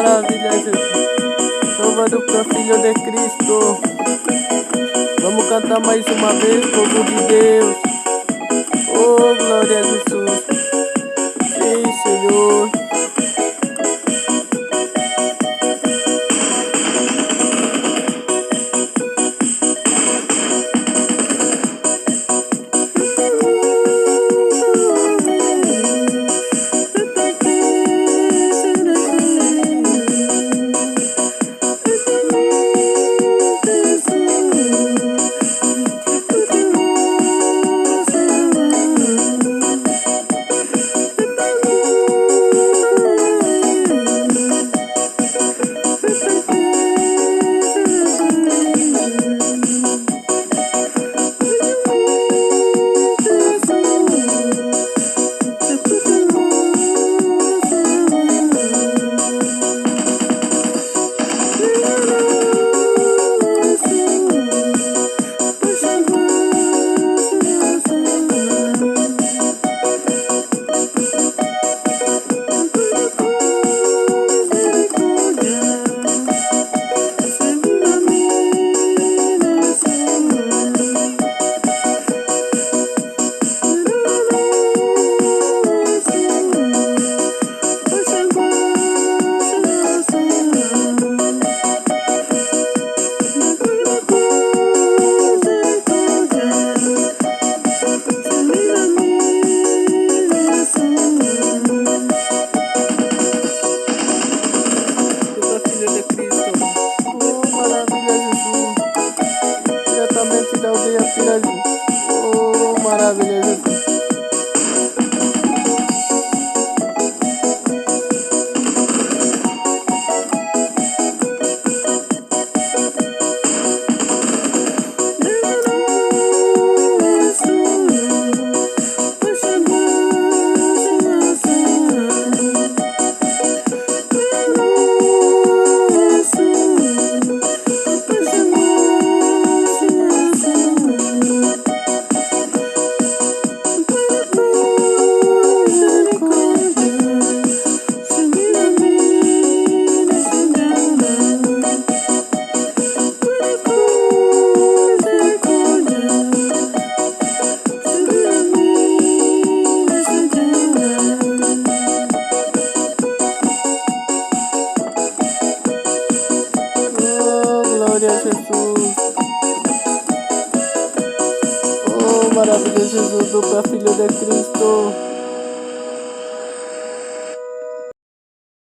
maravilha, Jesus. Salva do Filho de Cristo. Vamos cantar mais uma vez, povo de Deus. Oh, glória a Jesus. Sim, Senhor. Filho de Cristo. Oh, maravilha, Jesus. Diretamente da aldeia Piraju. Oh, maravilha, Jesus. Oh, glória a Jesus. Oh, maravilha, Jesus, do Filho de Cristo.